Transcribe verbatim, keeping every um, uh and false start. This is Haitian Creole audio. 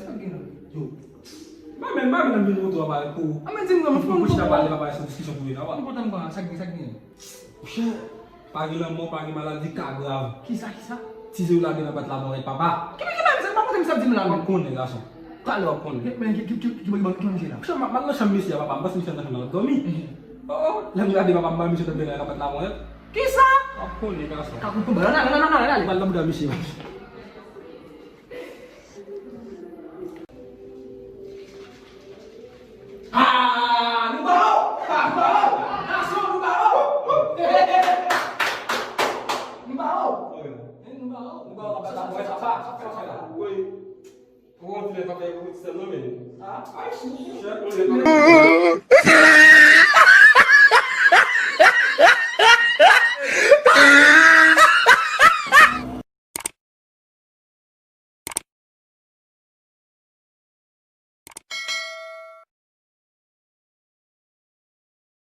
Sa k gen la? Yo. Mwen menm, mwen menm vin moto a pale pou. A, men di m non, pou chita pale, pa pale sou diskisyon pou yo la. Mwen kontan mwen sa k gen, sa k gen. Monchè, pa gen lanmò, pa gen maladi, ka grav. Kisa, kisa? Ti zye yo lage nan bat la mwen, papa. Ki men ki men, se pa kote misye ap di m la, men. W ap konnen, gason. Talè w ap konnen. Men ki, ki, ki, ki, ki, ki, ki, ki, ki la? Monchè, m, m al nan chanm misye a, papa, m panse misye nan chanm nan, l ap dòmi. Oh, oh, lè m gade papa, m wè misye tande nan bat la mwen. Kisa? W ap konnen, gason. Ka kout pou bal, nan, nan, nan, nan, nan, nan. Bal nan bouda misye. Ah, nou ba ou! Ah, nou ba ou! Gason, nou ba ou! Nou ba ou! Nou ba ou! Nou ba ou! Wi. Ou konn ti nèg pa fè pou ti sèl non, men. Ah, ay, chè,